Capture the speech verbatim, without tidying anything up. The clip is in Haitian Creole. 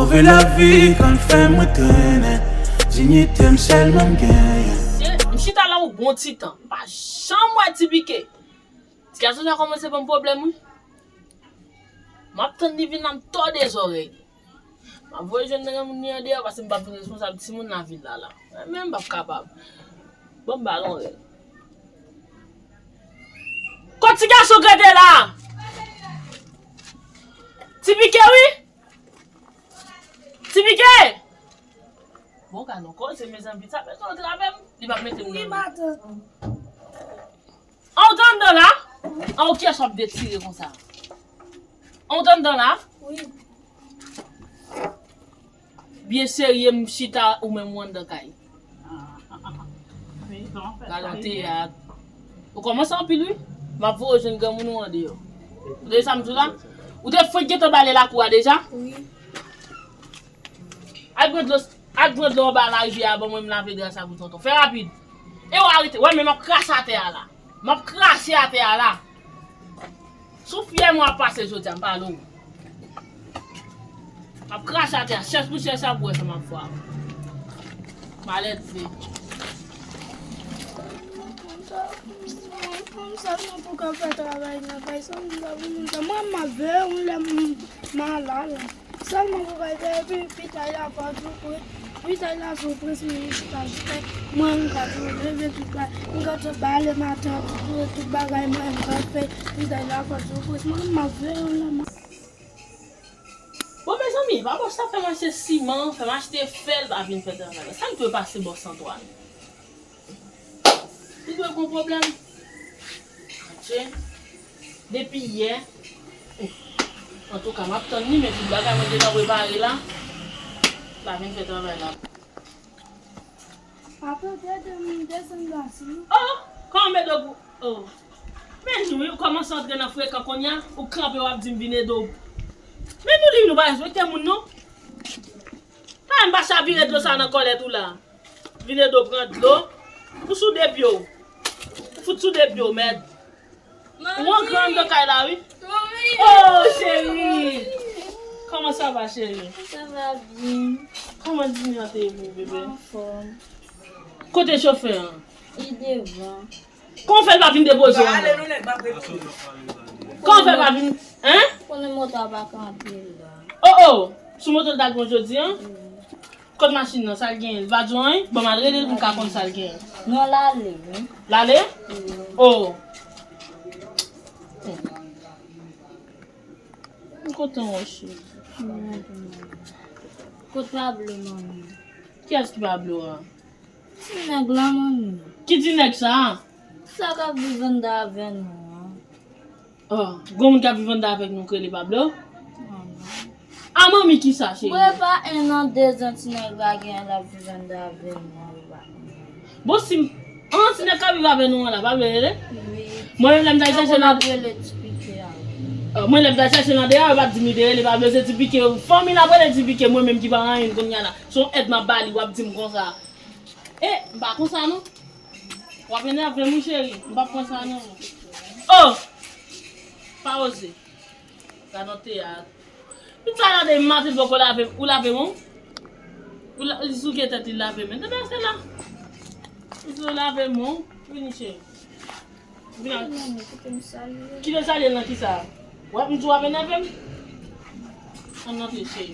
Move lavi konn fè mwen trennen, diyite m sèlman m genyen. Se, m chita la yon bon ti tan. M pa janm wè Ti Pike. Ti gason sa kòmanse ban m pwoblèm, wi. M ap tann li vin la, m tòde zòrèy li. M ap voye jwenn granmoun li andeyò, paske m p ap vin responsab timoun nan vil la, la. Men m p ap kapab. Ban m ba l yon rèl. Kot ti gason k rete la? Ti Pike, wi. Ti Pike! Bon, gad yon koze, mezanmi, sa bezwen antrave m. Li p ap mete m nan. Wi, matant. An, ou t anndan la? An, ou kiyès w ap detire konsa? An, ou t anndan la? Wi. Byen serye, m chita, ou menm ou anndan kay. Gad yon teyat. Ou kòmanse anpil, wi. M ap voye w jwenn granmoun ou andeyò. Ou tande sa m di w la? Ou te fenk gentan bale lakou a deja? Wi. Al pran dlo, al pran dlo anba larivyè a, ban mwen m lave dra sa pou tonton. Fè rapid. E w arete. Wè, men m ap krache atè a la. M ap krache atè a la. Sou fyè mwen ap pase jodi a, m pale w. M ap krache atè a, chèch pou chèch ap wè sa m ap fè. Malèdve. Kòmsa, kòmsa, kòmsa, mwen pou ka fè travay nan kay, sa m di la pou moun sa. Mwen, m ap veye yon lè m malad. Sèlman pou bay epi pitay la pa tou pri, pitay la sou prens mwen chita jete mwen m ka tou leve tout bagay, m ka tou bale maten an tou tout bagay mwen m ka fè, pitay la pa tou prens mwen m ap veye yon lè. Bon, mezanmi, pa bòs la fè m achte siman, fè m achte fè, l pa vin fè travay la. Sa m dwe pase bòs Antwàn? Li dwe gon pwoblèm. Matche. Depi yè. Antouka, m ap tann li, men tout bagay mwen gentan prepare la. L pa vin fè travay la. Papa, tete m desann glas wi. Oh! Kòman m ede w pou. Oh! Men nou, wi, ou kòmanse antre nan frekan kounye a, ou kanpe w ap di m vin ede w. Men nou, li, nou pa respekte moun, non. Pa m pa chavire dlo sa nan kòlèt ou la. Vin ede w pran dlo. Ou sou de pye w. Ou fout sou de pye w, mèd. Ou antre anndan kay la, wi. Oh, cheri. Comment ça va, chérie? Ça va bien. Kòman dine an te ye pou ou, bebe? Anfòm. Kote chofè an? Li devan. Kòman fè l pa vin depoze w anndan? Kòman fè l pa vin? Hein? Konnen moto a pa kanpe la. Oh, oh. Sou moto l t al pran jodi a? Wi. Kot machin nan, sa l genyen? Li pa di w anyen? Bon, m al rele l pou m ka konn sa l genyen. Non, l ale, wi. L ale? Wi. Oh. M kontan wè w, cheri. Kot Pablo, manmi? Kiyès ki Pablo a? Ti nèg la, manmi. Ki ti nèg sa a? Sa k ap viv anndan avè nou an. Oh, gon moun k ap viv anndan avèk nou k rele Pablo? Manman. A manmi kisa, cheri? Mwen pa en an, de zan ti nèg la genyen l ap viv anndan avè nou an, wi, pa. Bon, si m, an, ti nèg k ap viv avè nou an la, Pablo rele? Wi. Mwen menm lè m t al chèche nan. Tankou n ap rele Ti Pike a. Oh, mwen lè m t al chèche nan deyò, yo pa t di m li te rele Pablo, se Ti Pike. Fanmi l ap rele Ti Pike, mwen menm ki pa anyen kounye a la. Se yon èd m ap ba li, w ap di m konsa. E, m pa konsa non. W ap enève m wi cheri. M p ap pran sa non. Oh! Pa oze. Gad yon teyat. Pitit sa tande maten poko lave, ou lave men w? Ou la, li souke tèt li lave men. Tande se la. Li sou lave men w. Vini cheri. Vini. Kite m salye. Kite m salye nan kisa? W ap m di w ap enève m? Ann antre cheri.